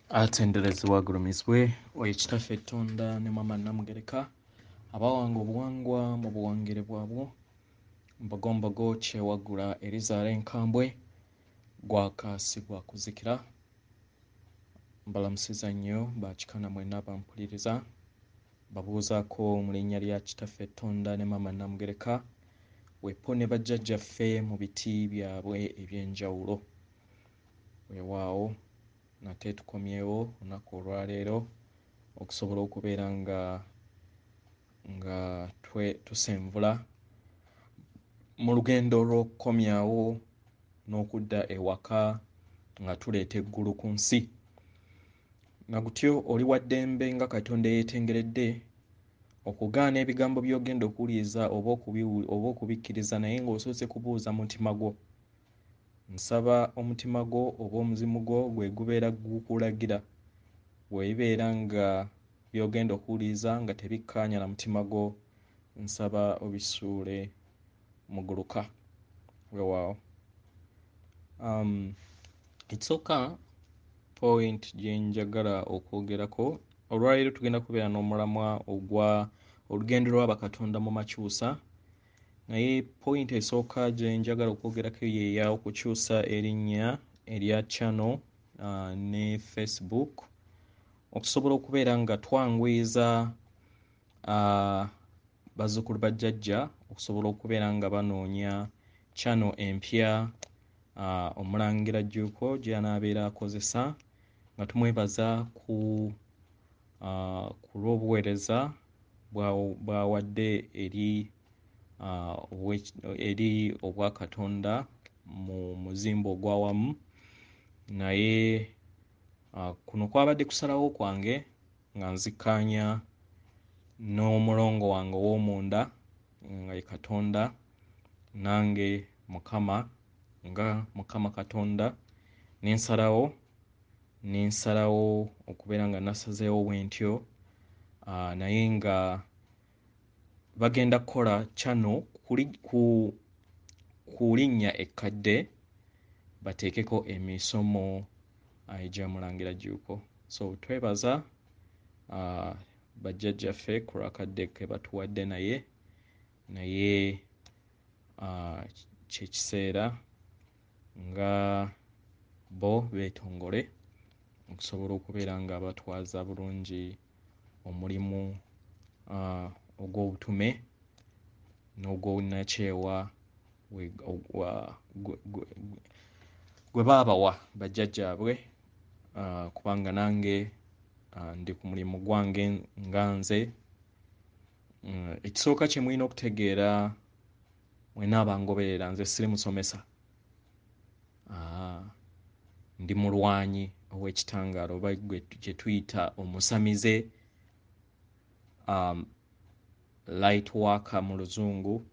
Atenderezebwa agulumizibwe oyo Kitaffe Ttonda ne Maama Nnamugereka abawanga obuwangwa mu buwangire bwabwo. Mbogombogo kyewaggula erizaala enkambwe gwaka si gwa kuzikira. Mbalamusiza nnyo bakikana mwenna abampuliriza. Mbabuuzaako mu linnya lya Kitaffe Ttonda ne Maama Nnamugereka wepo ne bajjajjaffe mu biti byabwe eby'enjawulo. Weewaawo nate tukomyewo olunaku olwaleero okusobola okubeera nga tusenvula mu lugendo lw'okukomyawo n'okudda ewaka nga tuleeta eggulu ku nsi. Nagutyo oli wa ddembe nga Katonda eyeetengeredde okugaana ebigambo by'ogenda okuwuliriza oba okubikkiriza, naye ng'osoose kubuuza mutima gwo. Nsaba omutima gwo oba omuzimu gwo gwe gubeera gukulagira. Bw'ebibeera nga by'ogenda okuwuliriza nga tebikkaanya na mutima gwo, nsaba obisuule muguluka. Weewaawo. Ekisooka point gye njagala okwogerako olwaleero, tugenda kubeera n'omulamwa ogwa olugendo lw'abakatonda mu makyusa, naye point esooka gye njagala okwogerako ye ya okukyusa erinnya erya channel ne Facebook okusobola okubeera nga twanguyiza bazzukulu bajjajja okusobola okubeera nga banoonya channel empya Omulangira Jjuuko gy'anaabeera akozesa, nga tumwebaza ku lw'obuweereza bw'awadde eri obwakatonda mu muzimbo ogw'awamu. Naye kuno kwabadde kusalawo kwange nga nzikkaanya n'omulongo wange ow'omunda nga ye Katonda, nange Mukama nga Mukama Katonda, nensalawo okubeera nga nasazeewo bwe ntyo, naye nga bagenda kukola channel ku linnya ekkadde bateekeko emisomo egya Mulangira Jjuuko. So twebaza bajjajjaffe ku lw'akadde ke batuwadde, naye kyekiseera nga bo beetongole okusobola okubeera nga batwaza bulungi omulimu ogw'obutume n'ogw'obwannakyewa gwe baabawa bajjajjaabwe, kubanga nange ndi ku mulimu gwange nga nze. Ekisooka kye mulina okutegeera mwenna abangoberera, nze siri musomesa, ndi mulwanyi ow'ekitangaala oba gye tuyita omusamize, light worker mu Luzungu.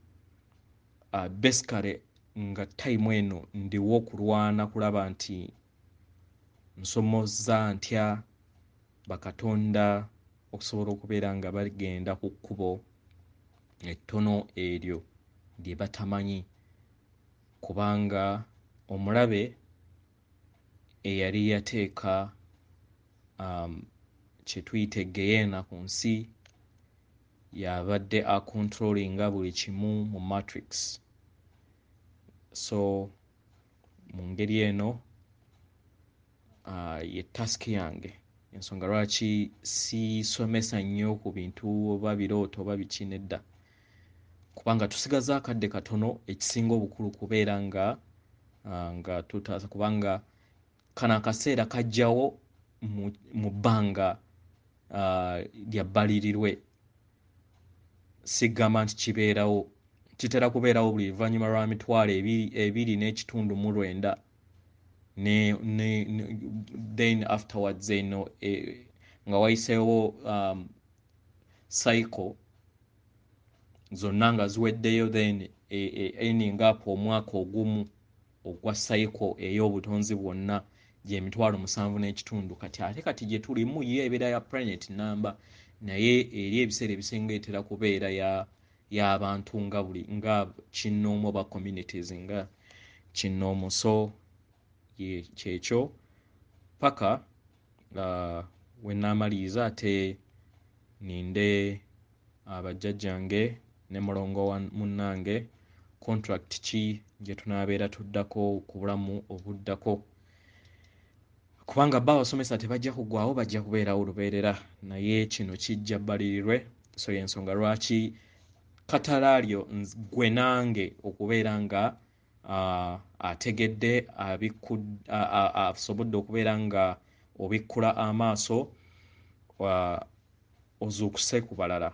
Basically nga time eno ndiwo okulwana kulaba nti nsomoza ntya bakatonda okusobola okubeera nga bagenda ku kkubo ettono eryo lye batamanyi, kubanga omulabe eyali yateeka kye tuyita eggeyeena ku nsi yabadde acontrollinga buli kimu mu matrix. So mu ngeri eno ye task yange, ensonga lwaki sisomesa nnyo ku bintu oba birooto oba biki, nedda, kubanga tusigaza akadde katono. Ekisinga obukulu kubeera nga tutaasa, kubanga kano akaseera kajjawo mu bbanga lya bbalirirwe. Sigamba nti kibeerawo, kitera kubeerawo buli luvannyuma lwa 2,259 ne then afterwards eno nga wayiseewo cycle zonna nga ziweddeyo, then ending up omwaka ogumu ogwa cycle ey'obutonzi bwonna gy'emitwalo 7.5. Kati ate kati gye tulimu ye ebeera ya planet namba, naye eri ebiseera ebisinga etera kubeera y'abantu nga buli nga kinnoomu oba communities nga kinnoomu. So kyekyo paka. We nnaamaliriza ate ninde abajjajjange ne mulongo wa munnange contract ki gye tunaabeera tuddako ku bulamu obuddako, kubanga bo abasomesa tebajja kuggwawo, bajja kubeerawo lubeerera, naye kino kijja bbalirirwe. So y'ensonga lwaki katalaalyo gwe nange okubeera nga ategedde, asobodde okubeera nga obikkula amaaso, ozuukuse ku balala.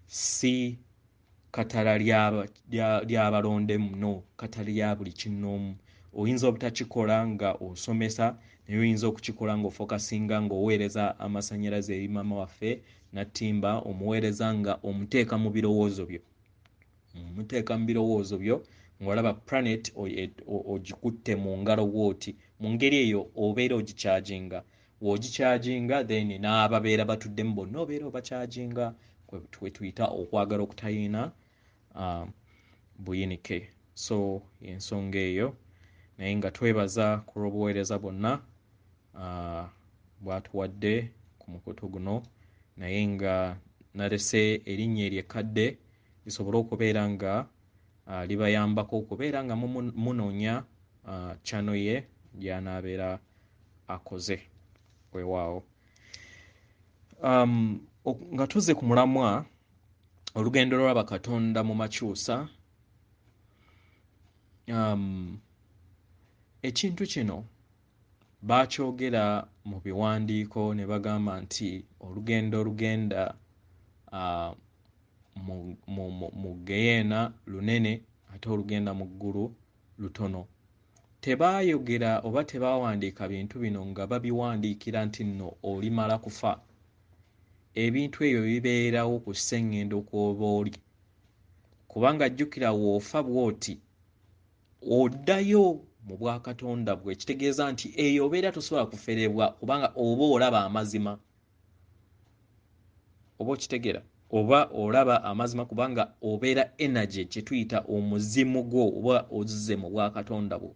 Si katala lyabalondemu, no, katala lya buli kinnoomu. Oyinza obutakikola nga osomesa, naye oyinza okukikola ng'ofokasinga ng'oweereza amasannyalaze eri maama waffe Nattimba, omuweereza nga omuteeka mu birowoozo byo, omuteeka mu birowoozo byo ng'olaba planet ogikutte mu ngalo bw'oti. Mu ngeri eyo obeera ogikyajinga, w'ogikyajinga then n'ababeera batuddemu bonna obeera obakyajinga, kwe tuyita okwagala okutayina buyinike. So ensonga eyo, naye nga twebaza ku lw'obuweereza bwonna bw'atuwadde ku mukutu guno, naye nga nalese erinnya eryo ekkadde lisobole okubeera nga libayambako okubeera nga munoonya channel ye gy'anaabeera akoze. Weewaawo. Nga tuzze ku mulamwa, olugendo lw'abakatonda mu makyusa, ekintu kino baakyogera mu biwandiiko ne bagamba nti olugendo olugenda mu geyeena lunene, ate olugenda mu ggulu lutono. Tebaayogera oba tebaawandiika bintu bino nga babiwandiikira nti nno olimala kufa. Ebintu ebyo bibeerawo ku ssengendo kw'oba oli, kubanga jjukira w'ofa bw'oti oddayo mu bwakatonda bwe, kitegeeza nti eyo obeera tosobola kuferebwa, kubanga oba olaba amazima, oba okitegeera, oba olaba amazima, kubanga obeera energy kye tuyita omuzimu gwo oba ozze mu bwakatonda bwo.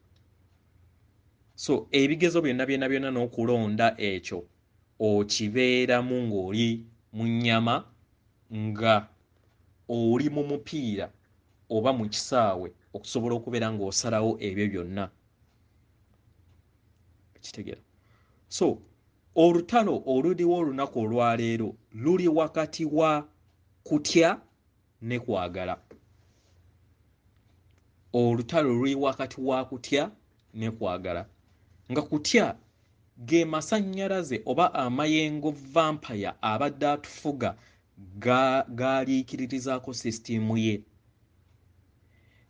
So ebigezo byonna byonna byonna n'okulonda ekyo okibeeramu ng'oli mu nnyama, nga oli mu mupiira oba mu kisaawe, okusobola okubeera ng'osalawo ebyo byonna. Kitegeera? So olutalo oluliwo olunaku olwaleero luli wakati wa kutya ne kwagala. Olutalo luli wakati wa kutya ne kwagala, nga kutya ge masannyalaze oba amayengo vampire abadde atufuga galiikiririzaako sisitiimu ye.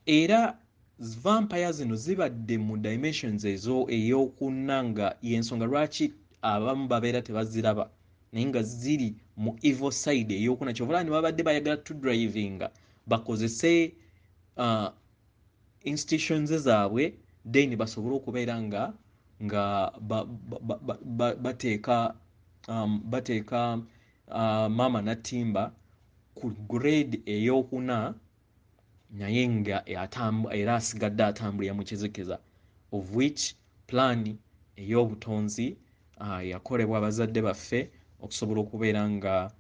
Era vampire zino zibadde mu dimensions ezo ey'okunna, nga y'ensonga lwaki abamu babeera tebaziraba, naye nga ziri mu evil side ey'okuna. Kyova olaba ne babadde bayagala tudrivinga bakozese institutions zaabwe, then basobole okubeera nga bateeka maama Nattimba ku grade ey'okuna, naye nga era asigadde atambulira mu kizikiza, of which plan ey'obutonzi yakolebwa abazadde baffe okusobola okubeera nga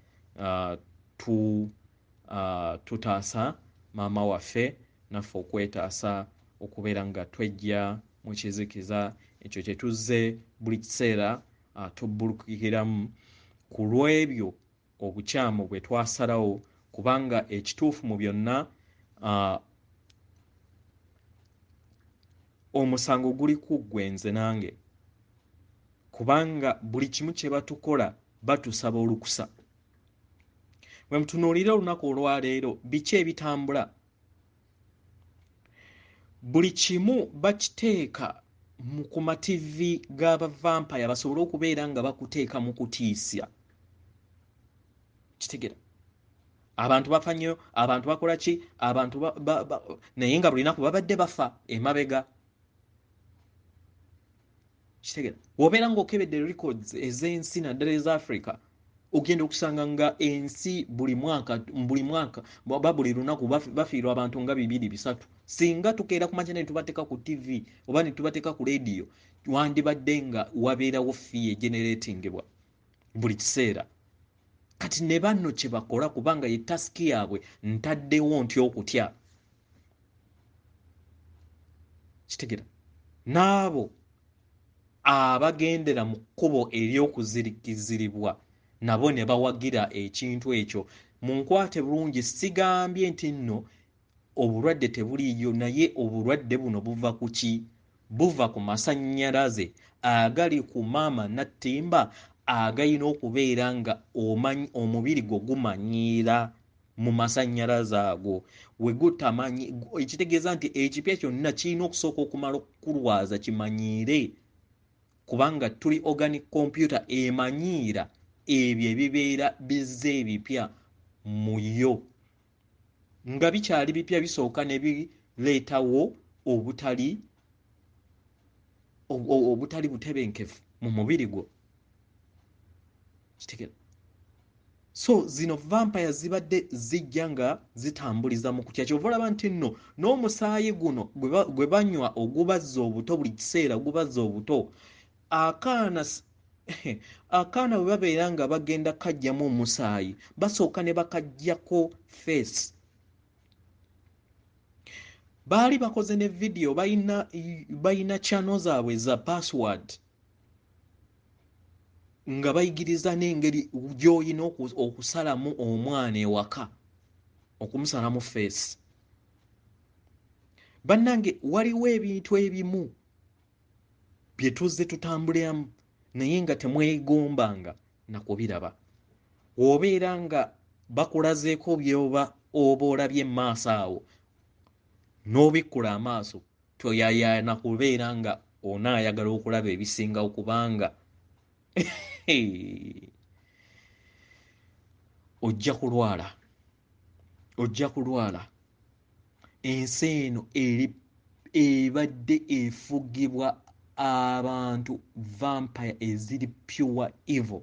tutaasa maama waffe, naffe okwetaasa okubeera nga twejja mu kizikiza ekyo kye tuzze buli kiseera tubbulukiramu ku lw'ebyo obukyamu bwe twasalawo, kubanga ekituufu mu byonna omusango guli ku ggwe nze nange, kubanga buli kimu kye batukola batusaba olukusa. Bwe mutunuulira olunaku olwaleero, biki ebitambula? Buli kimu bakiteeka ku ma TV g'abavampaya basobole okubeera nga bakuteeka mu kutiisa. Kitegeera? Abantu bafa nnyo, abantu bakola ki, abantu naye nga buli lunaku babadde bafa emabega. Kitegeera? Bw'obeera ng'okebedde records ez'ensi naddala eza Africa, Ogenda okusanga nga ensi buli mwaka oba buli lunaku bafiirwa abantu nga 2 3. Singa tukeera ku makya ne tubateeka ku TV oba ne tubateeka ku radio, wandibadde nga wabeerawo fee egeneratingibwa buli kiseera. Kati ne banno kye bakola, kubanga ye tasiki yaabwe, ntaddewo ntya okutya. Kitegeera? N'abo abagendera mu kkubo ery'okuzirikizibwa nabo ne bawagira ekintu ekyo. Munkwate bulungi, sigambye nti nno obulwadde tebuliiyo, naye obulwadde buno buva ku ki? Buva ku masannyalaze agali ku maama nattimba, agayina okubeera nga omubiri gwo gumanyiira mu masannyalaze ago. We gutamanyi, ekitegeeza nti ekipya kyonna kirina okusooka okumala okukulwaza kimanyiire, kubanga tuli organic computer emanyiira ebyo ebibeera bizze ebipya mu yo. Nga bikyali bipya bisooka ne bireetawo obutali butebenkevu mu mubiri gwo. Kitegeera? So zino vampire zibadde zijja nga zitambuliza mu kutya. Kyova olaba nti nno n'omusaayi guno gwe banywa ogubazza obuto buli kiseera, gubazza obuto. Akaana bwe babeera nga bagenda kajjamu omusaayi, basooka ne bakaggyako face. Baali bakoze ne video, balina channel zaabwe za password, nga bayigiriza n'engeri gy'olina okusalamu omwana ewaka, okumusalamu face. Bannange, waliwo ebintu ebimu bye tuzze tutambuliramu naye nga temwegombanga na kubiraba. W'obeera nga bakulazeeko by'oba oba olabye mu maaso awo, n'obikkula amaaso, toyayaana kubeera nga onaayagala okulaba ebisingawo, kubanga ojja kulwala, ojja kulwala. Ensi eno ebadde efugibwa abantu vampire eziri pure evil.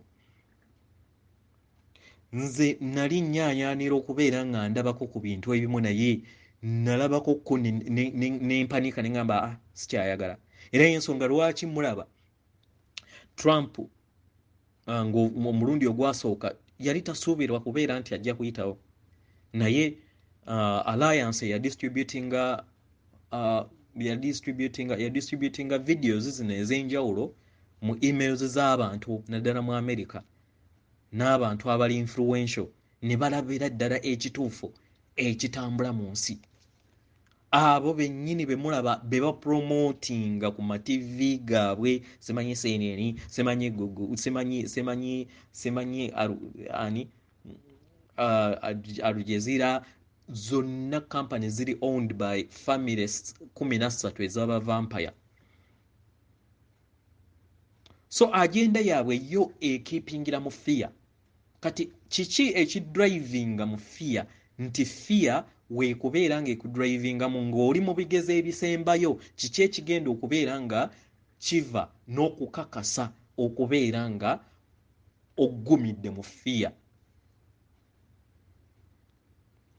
Nze nali nnyaanyaanira okubeera nga ndabako ku bintu ebimu, naye nalabako ko ne mpanika ne ŋŋamba, ah, sikyayagala. Era y'ensonga lwaki mulaba Trump ng'omulundi ogwasooka yali tasuubirwa kubeera nti ajja kuyitawo, naye alliance ya distributinga videos zino ez'enjawulo mu emails z'abantu, naddala mu America, n'abantu abali influential, ne balabira ddala ekituufu ekitambula mu nsi. Abo bennyini be mulaba be bapromotinga ku ma TV gaabwe, simanyi CNN, simanyi Google, simanyi ani, Al Jazeera, zonna company ziri owned by families 13 ez'aba vampire. So agenda yaabwe yo ekeepingira mu fear. Kati kiki ekidrivinga mu fear? Nti fear weekubeera ng'ekudrivingamu ng'oli mu bigezo ebisembayo, kiki ekigenda okubeera nga kiva n'okukakasa okubeera nga oggumidde mu fear?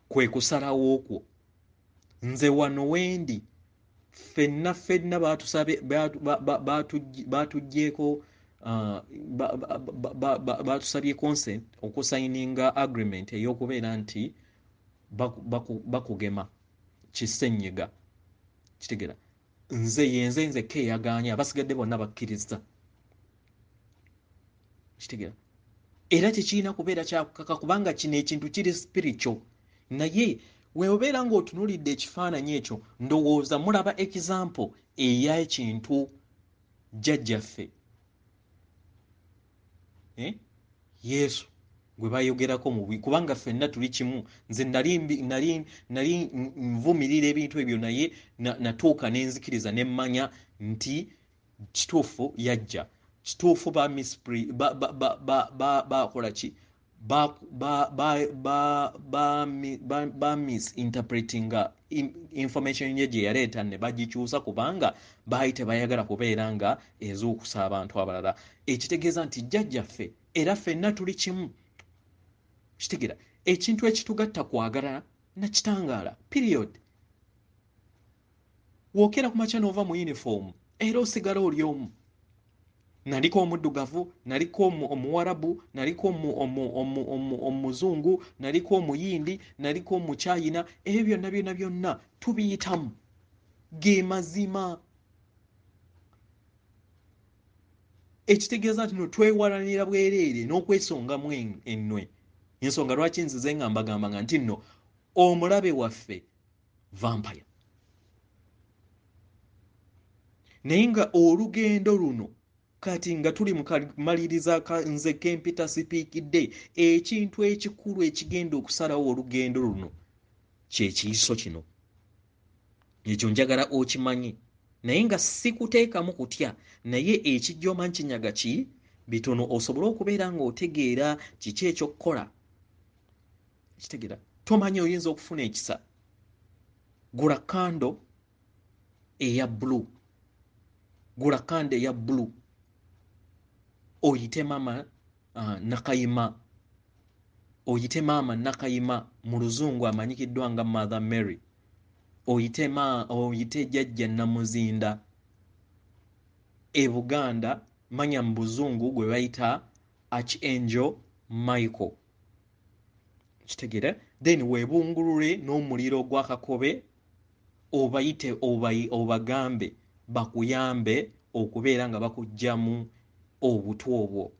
Kwe kusalawo okwo. Nze wano wendi, ffenna ffenna baatuggyeeko, baatusabye consent okusayininga agreement ey'okubeera nti bakugema kisenyiga. Kitegeera? Nze yenze nzekka eyagaanye, abasigadde bonna bakkiriza. Kitegeera? Era tekirina kubeera kyakukaka, kubanga kino ekintu kiri spiritual. Naye weobeera ng'otunuulidde ekifaananyi ekyo, ndowooza mulaba example ey'ekintu jjajjaffe, eh? Yesu gwe bayogerako mubi, kubanga ffenna tuli kimu. Nze nali nvumirira ebintu ebyo, naye natuuka nenzikiriza nemmanya nti kituufu yajja, kituufu bakola ki, ba misinterpretinga information ye gye yaleeta ne bagikyusa, kubanga baali tebayagala kubeera nga ezuukusa abantu abalala. Ekitegeeza nti jjajjaffe Era ffenna tuli kimu. Kitegeera, ekintu ekitugatta kwagala na kitangaala, period. Wokera ku makya n'ova mu uniform, era osigala oli omu. Naliko omuddugavu, naliko omuwarabu, naliko omuzungu, naliko omuyindi, naliko omuchayina, ebyo byonna byonna byonna tubiyitamu. Ge mazima. Ekitegeeza nti no twewalanira bwereere n'okwesongamu ennwe. Ensonga lwaki nzize nga mbagambanga nti nno omulabe waffe vampire. Naye nga olugendo luno kati nga tuli mu kamaliriza nze kempita sipiikidde, ekintu ekikulu ekigenda okusalawo olugendo luno kye kiyiso kino. Ekyo njagala okimanye, naye nga sikuteekamu kutya, naye ekijja omanyi kinyaga ki bitono osobole okubeera ng'otegeera kiki ekyokukola. Kitegeera, tomanyi oyinza okufuna ekisa. Gula kando eya blue, gula kando eya blue, oyite mama Nakayima, oyite maama Nakayima mu luzungu amanyikiddwa nga Mother Mary, oyite jjajja Namuzinda e Buganda, manya mu buzungu gwe bayita Archangel Michael. Kitegeera, then weebungulule n'omuliro gwa Kakobe, obayite obagambe bakuyambe okubeera nga bakuggyamu obutwa obwo.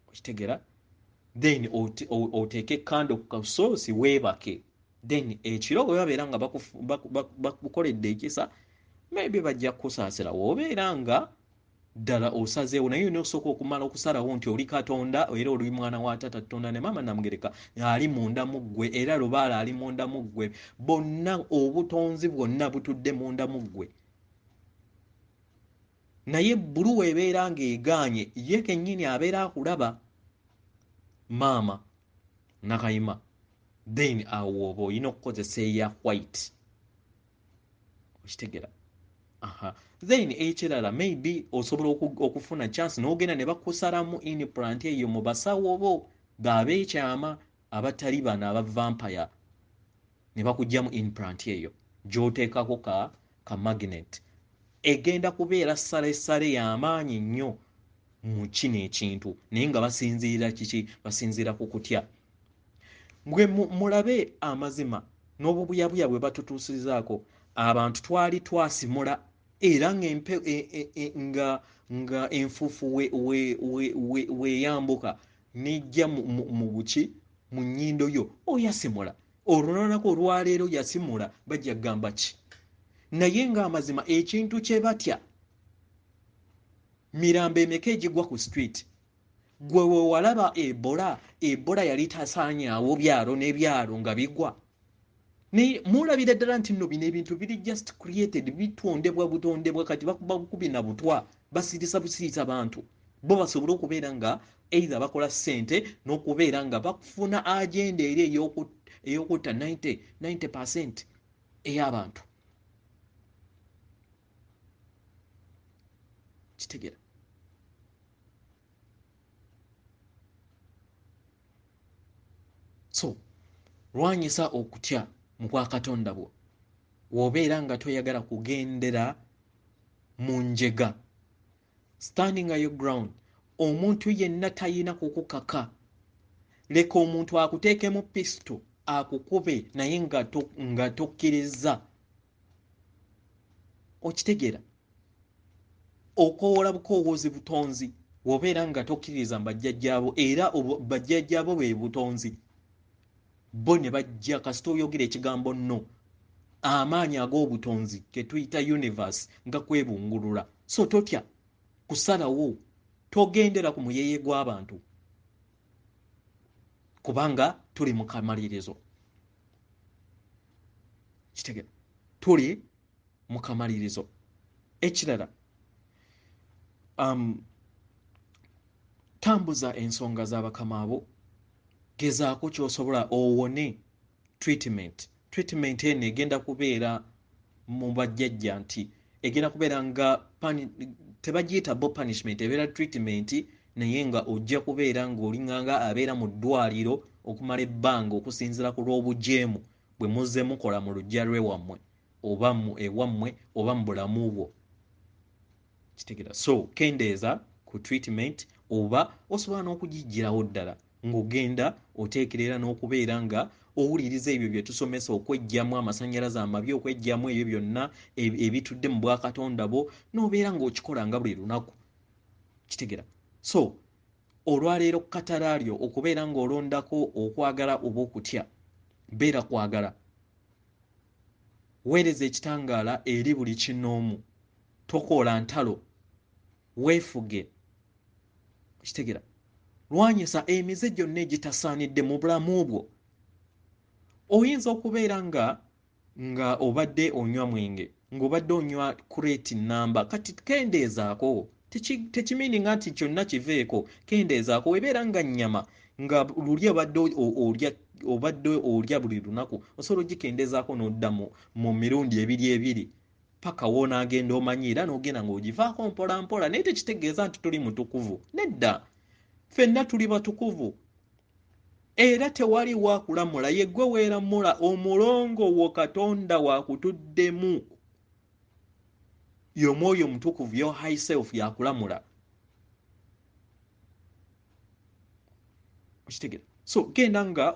Okitegeera, then oteeke kando ku kasoosi weebake. Then ekiro bwe babeera nga bakukoledde ekisa, maybe bajja kukusaasira w'obeera nga ddala osazeewo. Naye olina okusooka okumala okusalawo nti oli Katonda era oli mwana wa taata Tonda ne maama Namugereka ali munda mu ggwe, era Lubaale ali munda mu ggwe, bonna obutonzi bwonna butudde munda mu ggwe. Naye bbulu ebeera ng'egaanye, ye kennyini abeera akulaba maama Nakayima, then awo oba olina okukozesa eya white. Okitegeera? Aha. Then ekirala, maybe osobola okufuna chance n'ogenda ne bakusalamu implant eyo mu basawo bo ng'abeekyama abatali bano aba vampire, ne bakuggyamu implant eyo gy'oteekako ka magnet. Egenda kubeera ssalessale y'amaanyi nnyo mu kino ekintu, naye nga basinziira kiki? Basinziira ku kutya. Mwe mulabe amazima n'obubuyabuya bwe batutuusizaako. Abantu twali twasimula era nga enfuufu weeyambuka n'ejja mu buki mu nnyindo yo, oyasimula. Olwo lunaku olwaleero yasimula, bajja kugamba ki? Naye ng'amazima ekintu kye batya, mirambo emeka egigwa ku street? Gwe we walaba Ebola, Ebola yali tasaanyaawo byalo n'ebyalo nga bigwa. Naye mulabira ddala nti nno bino ebintu biri just created, bitondebwa butondebwa, kati bakuba bukubi na butwa, basirisa busirisa bantu bo basobole okubeera nga either bakola ssente n'okubeera nga bafuna agenda eri ey'okutta 90% ey'abantu. Kitegeera? So lwanyisa okutya mu bwakatonda bwo. W'obeera nga toyagala kugendera mu njega, standing your ground. Omuntu yenna tayina kukukaka. Leka omuntu akuteekemu pisto akukube, naye nga tokkiriza. Okitegeera? Okoowola bukoowoozi butonzi. W'obeera nga tokkiriza bajjajjaabo, era bajjajjaabo be butonzi. Bo ne bajja kasita oyogera ekigambo nno, amaanyi ag'obutonzi ke tuyita universe nga kwebungulula. So totya kusalawo, togendera ku muyeeye gw'abantu, kubanga tuli mu kamalirizo. Kitegeera? Tuli mu kamalirizo. Ekirala, tambuza ensonga z'abakama bo, gezaako ky'osobola owone treatment. Treatment eno egenda kubeera mu bajjajja nti egenda kubeera nga tebagiyita bo punishment, ebeera treatment Naye nga ojja kubeera ng'olinganga abeera mu ddwaliro okumala ebbanga okusinziira ku lw'obujeemu bwe muzze mukola mu luggya lw'ewammwe oba ewammwe oba mu bulamu bwo. Kitegeera? So kendeeza ku treatment oba osobola n'okugiggyirawo ddala ng'ogenda oteekerera n'okubeera nga owuliriza ebyo bye tusomesa, okweggyamu amasannyalaze amabi, okweggyamu ebyo byonna ebitudde mu bwakatonda bwo, n'obeera ng'okikola nga buli lunaku. Kitegeera? So olwaleero katalaalyo okubeera ng'olondako okwagala oba okutya, beera kwagala, weereza ekitangaala eri buli kinnoomu, tokoola ntalo, weefuge. Kitegeera? Lwanyisa emize gyonna egitasaanidde mu bulamu bwo. Oyinza okubeera nga obadde onywa mwenge, ng'obadde onywa kureeti namba, kati kendeezaako. Tekimiininga nti kyonna kiveeko, kendeezaako. Webeera nga nnyama nga luli obadde olya buli lunaku, osobola ogikendeezaako n'odda mu mirundi ebiri ebiri paka w'onaagenda omanyi, era n'ogenda ng'ogivaako mpola mpola. Naye tekitegeeza nti tuli mutukuvu, nedda, ffenna tuli batukuvu era tewali waakulamula. Ye ggwe weeramula, omulongo wo Katonda waakutuddemu, y'omwoyo omutukuvu, your high self yakulamula. Okitegeera? So genda nga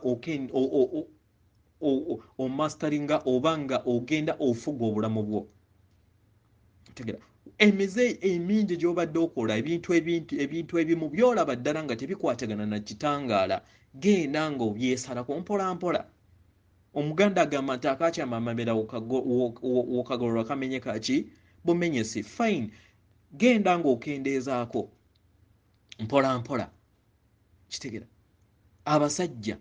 omasteringa oba nga ogenda ofuga obulamu bwo. Okitegeera? Emize emingi gy'obadde okola, ebintu ebimu by'olaba ddala nga tebikwatagana na kitangaala, genda nga obyesalako mpola mpola. Omuganda agamba nti akakyama amamera wokagolola kamenyeka ki bumenyesi. Fine, genda ng'okendeezaako mpola mpola. Kitegeera? Abasajja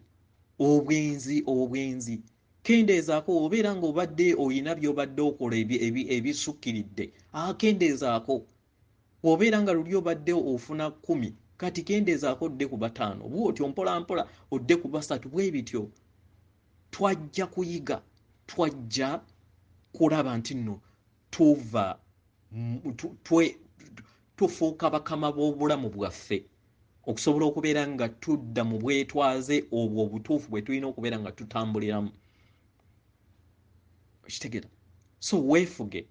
obwenzi kendeezaako. Obeera ng'obadde oyina by'obadde okola ebisukkiridde, kendeezaako. Obeera nga luli obadde ofuna 10, kati kendeezaako odde ku 5, bw'otyo mpola mpola odde ku 3, bwe bityo. Twajja kuyiga, twajja kulaba nti nno tuva tufuuka bakama b'obulamu bwaffe okusobola okubeera nga tudda mu bwetwaze obwo obutuufu bwe tulina okubeera nga tutambuliramu. Okitegeera? So weefuge,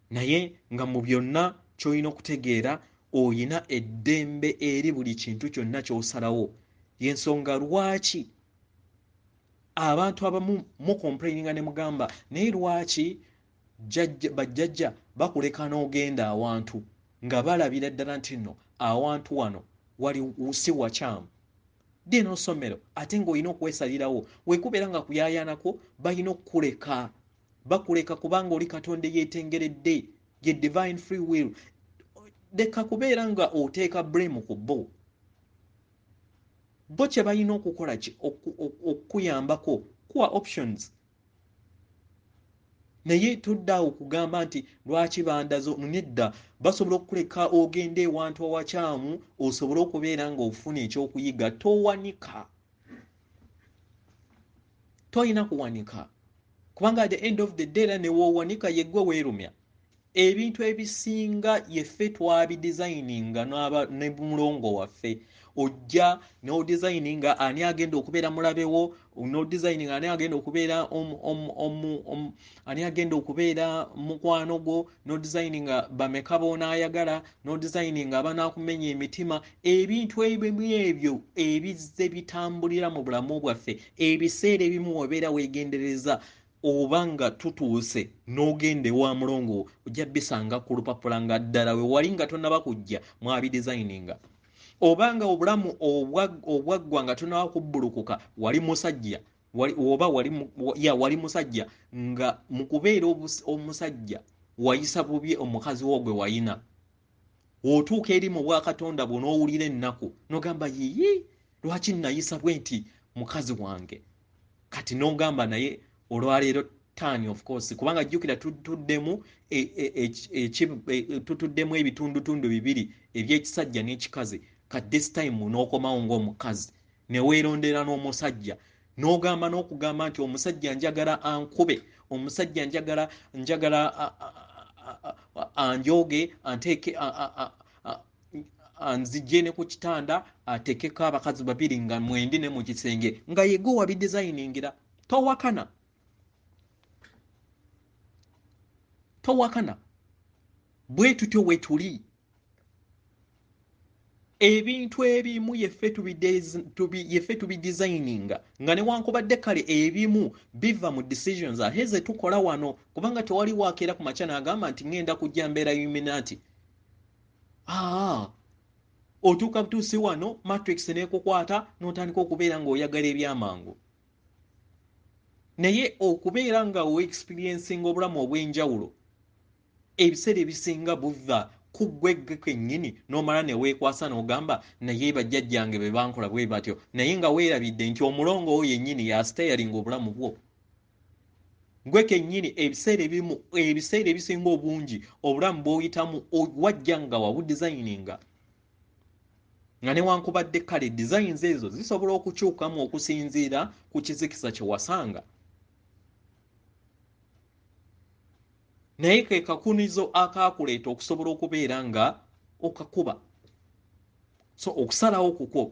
naye nga mu byonna ky'olina okutegeera, oyina eddembe eri buli kintu kyonna ky'osalawo. Y'ensonga lwaki abantu abamu mucomplaininga ne mugamba, naye lwaki bajjajja bakuleka n'ogenda awantu nga balabira ddala nti nno awantu wano wali si wakyamu, ddi nosomero, ate ng'olina okwesalirawo. Wekubeera nga kuyaayaanako balina okukuleka, bakuleka kubanga oli Katonda yeetengeredde, ye divine free will. Leka kubeera nga oteeka blame ku bo. Bo kye balina okukola ki? Okukuyambako kuwa options. Naye toddaawo okugamba nti lwaki bandazo. Nedda, basobola okukuleka ogende ewantu awakyamu osobole okubeera ng'ofuna ekyokuyiga. Towanika, tolina kuwanika, kubanga at the end of the day era ne woowanika yeggwe weerumya. Ebintu ebisinga yeffe twabidesigninga ne mulongo waffe. Ojja n'odesigninga ani agenda okubeera mulabewo, n'odesigninga ani agenda okubeera ani agenda okubeera mukwano gwo, n'odesigninga bameka b'onaayagala, n'odesigninga abanaakumenya emitima. Ebintu ebimu ebyo ebizze bitambulira mu bulamu bwaffe, ebiseera ebimu obeera weegendereza oba nga tutuuse n'ogenda ewa mulongo, ojja bisanga ku lupapula nga ddala we wali nga tonnaba kujja mwabidesigninga. Oba nga obulamu obwaggwa nga tonnaba kubbulukuka, wali musajja, oba wali musajja nga mu kubeera omusajja wayisa bubi omukazi wo gwe wayina. Otuuka eri mu bwakatonda bwo n'owulira ennaku n'ogamba, yiyi, lwaki nayisa bwe nti mukazi wange? Kati n'ogamba naye olwaleero turn, of course, kubanga jjukira tutuddemu ebitundutundu bibiri eby'ekisajja n'ekikazi. Kati this time n'okomawo ng'omukazi ne weerondera n'omusajja, n'ogamba n'okugamba nti omusajja njagala ankube, omusajja njagala Anjoge anteeke anzijje ne ku kitanda, ateekeko abakazi babiri nga mwendi ne mu kisenge, nga yegwe wabidesigningira. Towakana, towakana. Bwe tutyo we tuli. Ebintu ebimu yeffe tubidesigninga, nga newankubadde kale ebimu biva mu decisions ate ze tukola wano, kubanga tewali wakeera ku makya n'agamba nti ŋŋenda kujja mbeera Illuminati. Otuuka butuusi wano matrix n'ekukwata n'otandika okubeera ng'oyagala ebyamangu. Naye okubeera nga o-experiencing obulamu obw'enjawulo ebiseera ebisinga buva ku ggwe ggwe kennyini, n'omala ne weekwasa n'ogamba naye bajjajjange be bankola bwe batyo, naye nga weerabidde nti omulongo wo yennyini y'asiteyalinga obulamu bwo. Ggwe kennyini ebiseera ebimu, ebiseera ebisinga obungi obulamu bw'oyitamu wajja nga wabudesigninga, nga newankubadde kale designs ezo zisobola okukyukamu okusinziira ku kizikiza kye wasanga. Naye ke kakunizo akaakuleeta okusobola okubeera nga okakuba. So okusalawo kukwo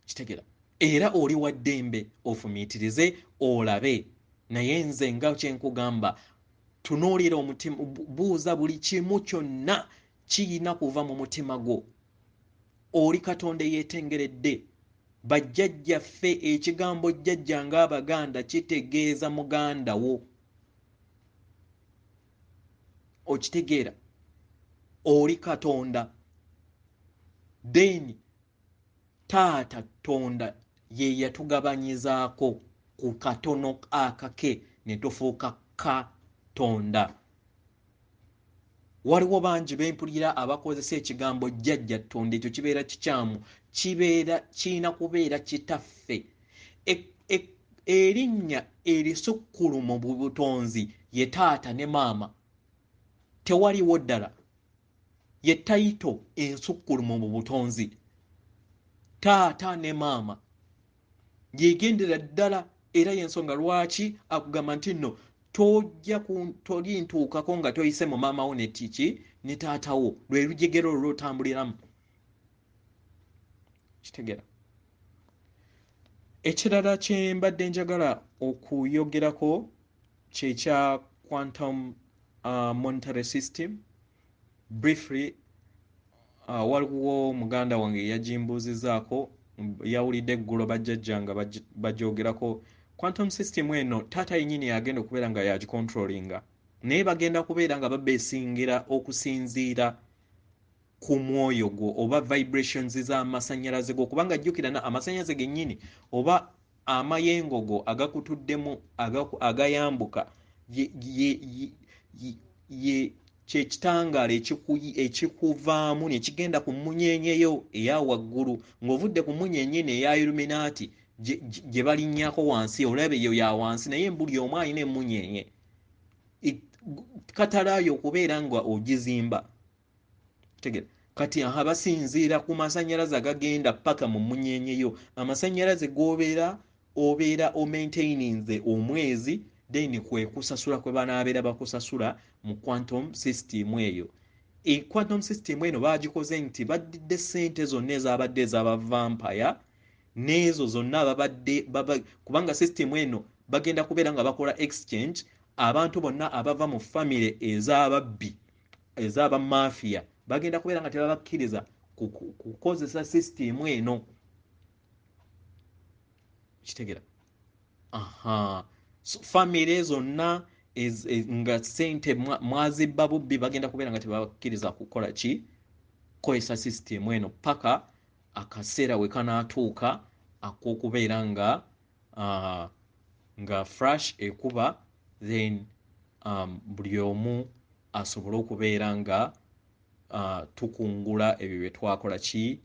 kitegeera, era oli wa ddembe ofumiitirize olabe. Naye nze nga kye nkugamba, tunuulira omutima, buuza buli kimu kyonna kiyina kuva mu mutima gwo. Oli Katonda eyeetengeredde. Bajjajjaffe, ekigambo jjajja ng'Abaganda kitegeeza muganda wo. Okitegeera? Oli Katonda. Then taata Tonda ye yatugabanyizaako ku katono akake ne tufuuka Katonda. Waliwo bangi bempulira abakozesa ekigambo jjajja Tonda, ekyo kibeera kikyamu, kibeera kirina kubeera kitaffe. Erinnya erisukkulumu mu butonzi ye taata ne maama, tewaliwo ddala. Ye tayito ensukkulumu mu butonzi, taata ne maama, yegendera ddala. Era y'ensonga lwaki akugamba nti nno tojja tolintuukako nga toyise mu maama wo ne tiki ne taata wo, lwe lujegere olwo lw'otambuliramu. Kitegeera? Ekirala kye mbadde njagala okuyogerako kye kya quantum monetary system. Briefly, waliwo muganda wange yagimbuuzizaako, yawulidde eggulo bajjajja nga bagyogerako. Quantum system eno taata yennyini yagenda okubeera nga yagicontrollinga, naye bagenda kubeera nga babeesingira okusinziira ku mwoyo gwo oba vibrations z'amasannyalaze go, kubanga jjukira na amasannyalaze gennyini oba amayengo go agakutuddemu agayambuka ye kye kitangaala ekikuvaamu ne kigenda ku mmunyeenye yo eya waggulu, ng'ovudde ku mmunyeenye eno eya Illuminati gye balinnyako wansi, olaba eyo ya wansi, naye buli omu alina emmunyeenye. Katalaayo okubeera nga ogizimba. Tegeera? Kati aha basinziira ku masannyalaze agagenda paka mu mmunyeenye yo, amasannyalaze g'obeera obeera omaintaininze omwezi, then kwe kusasula kwe banaabeera bakusasula mu quantum system eyo. Quantum system eno baagikoze nti baddidde ssente zonna ezabadde ez'aba vampire n'ezo zonna ababadde baba, kubanga system eno bagenda kubeera nga bakola exchange, abantu bonna abava mu famire ez'ababbi, ez'abamafia, bagenda kubeera nga tebabakkiriza kukozesa system eno. Kitegeera? Aha. So, famire zonna nga ssente mwazibba bubbi, bagenda kubeera nga tebabakkiriza kukola ki? Kukozesa system eno paka akaseera we kanaatuuka ak'okubeera nga flash ekuba, then buli omu asobole okubeera nga tukungula ebyo bye twakola ki,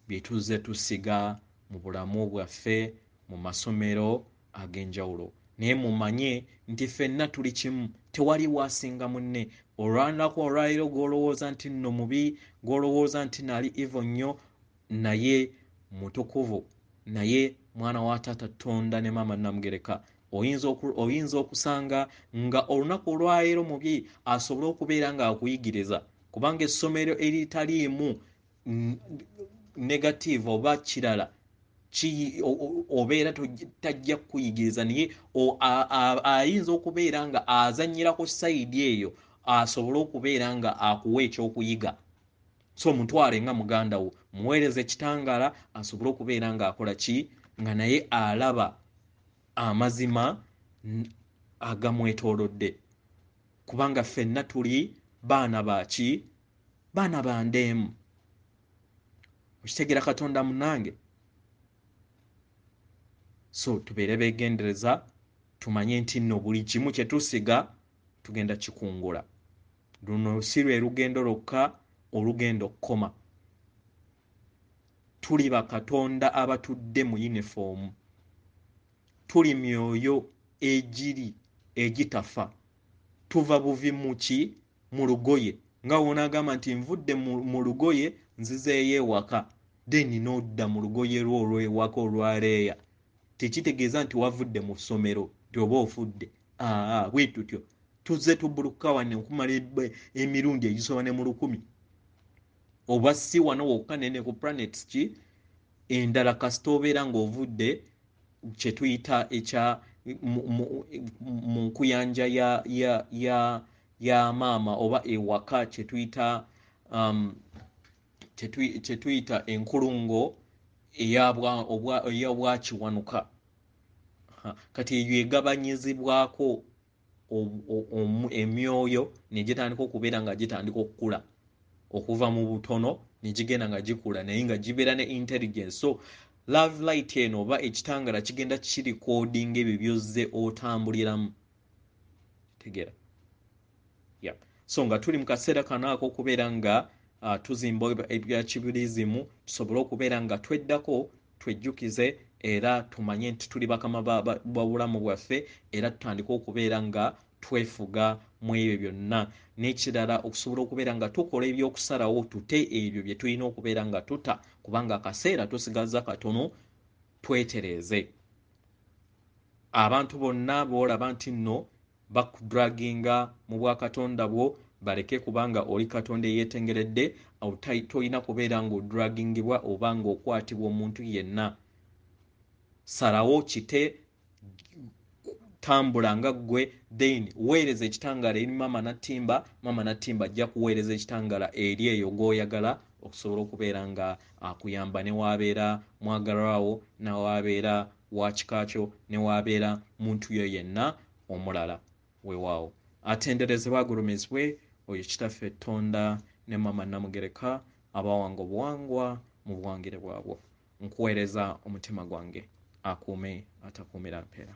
bye tuzze tusiga mu bulamu bwaffe mu masomero ag'enjawulo. Naye mumanye nti ffenna tuli kimu, tewali waasinga munne. Olwanaku olwaleero gw'olowooza nti nno mubi, gw'olowooza nti nali evil nnyo, naye mutukuvu, naye mwana wa taata Tonda ne maama Namugereka. Oyinza okusanga nga olunaku olwaleero mubi asobole okubeera ng'akuyigiriza, kubanga essomero eritaliimu negative oba kirala obeera tajja kukuyigiriza, naye ayinza okubeera nga azannyirako sayidi eyo asobole okubeera nga akuwa ekyokuyiga. So mutwale nga muganda wo, muweereze ekitangaala asobole okubeera ng'akola ki, nga naye alaba amazima agamwetoolodde, kubanga ffenna tuli baana ba ki? Baana ba ndeemu. Okitegeera Katonda munnange? So tubeere beegendereza, tumanye nti nno buli kimu kye tusiga tugenda kikungula. Luno si lwe lugendo lwokka olugenda okukoma. Tuli bakatonda abatudde mu yunifoomu, tuli myoyo egiri egitafa, tuva buvi mu ki? Mu lugoye. Nga w'onaagamba nti nvudde mu lugoye nzizeeyo ewaka, then n'odda mu lugoye lwo olw'ewaka olwaleeya, tekitegeeza nti wavudde mu ssomero nti oba ofudde. Aa, bwe tutyo tuzze tubuluka wano okumala emirundi egisoba ne mu 1000, oba si wano wokka naye ne ku planets ki endala. Kasita obeera ng'ovudde kye tuyita ekya mu nkuyanja ya maama oba ewaka, kye tuyita enkulungo ey'obwakiwanuka. Kati eyo egabanyizibwako emyoyo ne gitandika okubeera nga gitandika okukula okuva mu butono ne gigenda nga gikula, naye nga gibeera ne intelligence. So love light eno oba ekitangala kigenda kirikodinga ebyo byozze otambuliramu. Tegeera? Yeah. So nga tuli mu kaseera kano ak'okubeera nga tuzimba ebya kibirizimu, tusobole okubeera nga tweddako, twejjukize era tumanye nti tuli bakama ba bulamu bwaffe, era tutandike okubeera nga twefuga mu ebyo byonna. N'ekirala, okusobola okubeera nga tukola ebyokusalawo, tute ebyo bye tulina okubeera nga tuta, kubanga akaseera tusigaza katono, twetereeze. Abantu bonna b'olaba nti nno bakudraginga mu bwakatonda bwo, baleke, kubanga oli Katonda eyeetengeredde. Tolina kubeera ng'odragingibwa oba ng'okwatibwa omuntu yenna. Salawo kite, tambula nga ggwe, then weereza ekitangaala eri Maama Nattimba. Maama Nattimba ajja kuweereza ekitangaala eri eyo gw'oyagala okusobola okubeera nga akuyamba, ne waabeera mwagalwawo, ne waabeera wa kika kyo, ne waabeera muntu yo yenna omulala. Weewaawo, atenderezebwe agulumizibwe oyo Kitaffe Ttonda ne Maama Namugereka abawanga obuwangwa mu buwangire bwabwo. Nkuweereza omutima gwange, akuume atakuumira mpeera.